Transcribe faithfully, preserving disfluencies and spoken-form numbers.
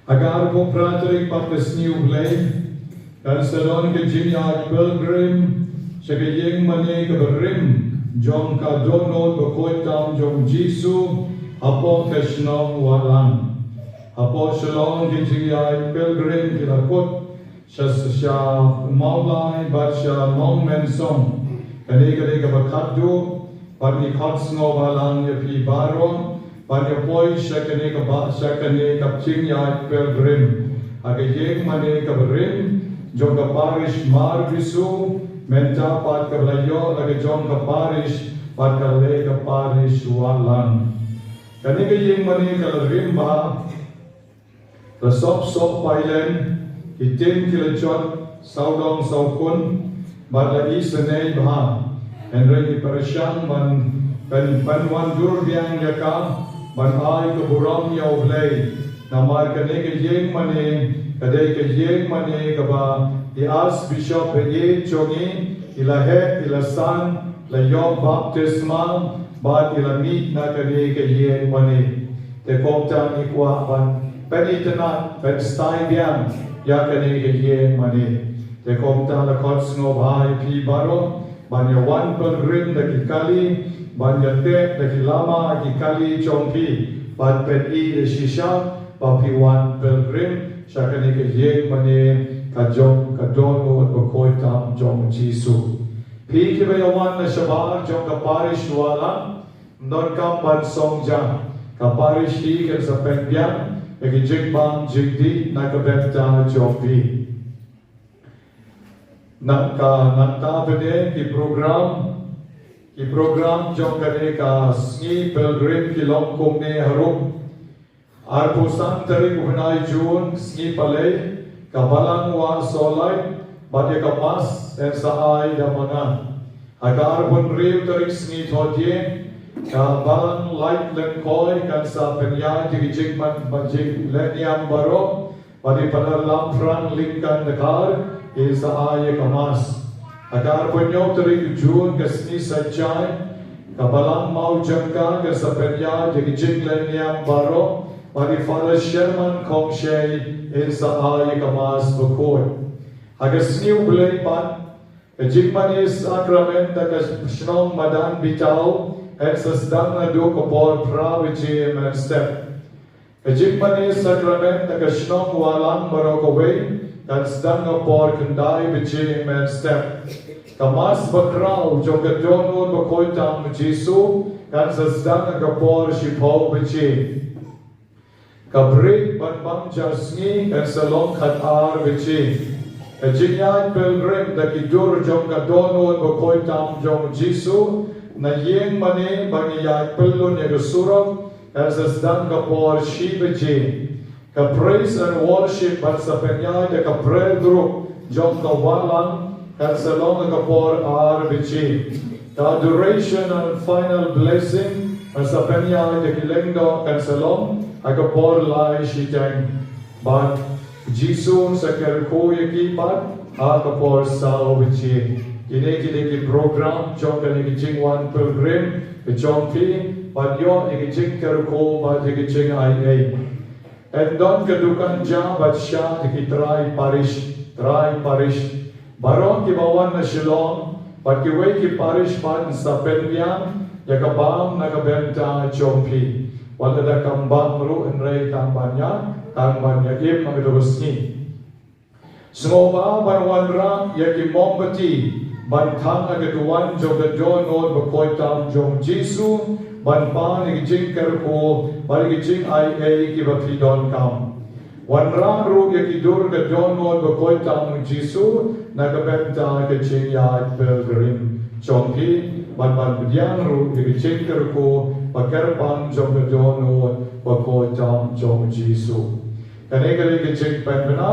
Ha ka arphew phra tarik pat ka sngi U Blei, kan sa don ka jingïaid pilgrim sha ka ïing mane kaba rim jong ka dohnud bakhuid tam jong U Jisu hapoh ka shnong Watlang. Hapoh Shillong ka jingïaid pilgrim ki la kut sha, sha Mawlai bad sha Nongmensong. Kane ka dei kaba khatduh, bad ngi khot sngewbha lang ïa phi baroh ban ïa poi sha kane kaba, sha kane ka jingïaid pilgrim ha ka ïing mane kaba rim jong ka parish Marbisu, mynta pat kaba la ïoh la ka jong ka parish bad ka leh ka parish Watlang. Kane ka ïing mane ka la rim bha, la sop sop pailen, ki tin ki la jot sawdong sawkun, bad la isynei bha. Hynrei ngi pyrshang ban, ban, ban wan dur biang ïa ka, ban ai ka burom ïa U Blei. Namar kane ka ïing mane ka dei ka ïing mane kaba i Archbishop ba ïeit jong ngi i la heh, i la san, la ïoh baptisma, bad i la mih na kane ka ïing mane. Te kumta ngi kwah ban pynitynnad, pynstai biang ïa kane ka ïing mane. Te kumta la khot sngewbha ïa phi baroh ban ïa wan pilgrim da ki kali, ban ïa teh da ki lama ki kali jong phi, ban pyni da shisha ba phi wan pilgrim sha kane ka ïing mane ka jong ka dohnud bakhuid tam jong U Jisu. Phi kiba ïa wan na shabar jong ka parish Watlang, ym don kam ban song ja, ka parish hi kan sa pynbiang ïa ki jingbam jingdih na ka bynta jong phi. Na ka, nangta pat ki program, ki program jong kane ka sngi pilgrim ki long kumne harum. Arphew san tarik u bnai Jun, sngi Palei, ka Balang Wah Sohlait bad ïa ka Mass yn sa ai da ma nga. Ha ka arphew hynriew tarik sngi Thohdieng, ka Balang Lait Lyngkhoi kan sa pynïaid ïa ki jingman, ba jinglehniam baroh, bad i Phadar Lamphrang Lyngkan Dkhar in sa ai ïa ka Mass. Ha ka arphew hynñiew tarik Jun, ka sngi Saitjaiñ, ka Balang Mawjangka kan sa pynïaid ïa ki jinglehniam baroh, bad i Phadar Sherman Khongshei in sa ai ïa ka Mass bakhuid. Ha ka sngi U Blei pat, ka jingmane sakramen da ka shnong Madan Bitaw yn sa sdang naduh ka por phra baje mynstep. Ka jingmane sakramen da ka shnong Watlang baroh kawei kan sdang ha ka por khyndai baje mynstep. Ka Mass bakhraw jong ka dohnud bakhuid tam U Jisu kan sa sdang ha ka por shiphew baje. Ka brik ban bam jar sngi kan sa long khatar baje. Ka jingïaid pilgrim da ki dur jong ka dohnud bakhuid tam jong U Jisu na ïing mane ba ngi ïaid pyllun ïa ka surok kan sa sdang ka por shi baje. Ka praise and worship ban sa pynïaid da ka prayer group jong ka Watlang kan sa long ha ka por ar baje. Ka adoration and final blessing ban sa pynïaid da ki lyngdoh kan sa long ha ka por lai shiteng. Bad U Jisu un sa kyrkhu ïa ki pat ha ka por saw baje. Kine ki dei ki program jong kane ka jingwan pilgrim ka jong phi, bad ïoh ïa ka jingkyrkhu bad ïa ka jingaiei. Yn don ka dukan ja bad sha da ki trai parish, trai parish. Baroh kiba wan na Shillong bad kiwei ki parish pat yn sa pynbiang ïa ka bam na ka bynta jong phi. Wat lada kam bam ruh hynrei tang ban ïa, tang ban ïa im ha kata ka sngi. Sngewbha ban wanrah ïa ki mombati ban thang ha ka duwan jong ka dohnud bakhuid tam jong U Jisu, ban pan ïa ki jingkyrkhu bad ïa ki jingaiei kiba phi donkam. Wanrah ruh ïa ki dur ka dohnud bakhuid tam U Jisu na ka bynta ka jingïaid pilgrim jong phi, bad ban pdiang ruh ïa ki jingkyrkhu ba kyrpang jong ka dohnud bakhuid tam jong U Jisu. Kane ka dei ka jingpynbna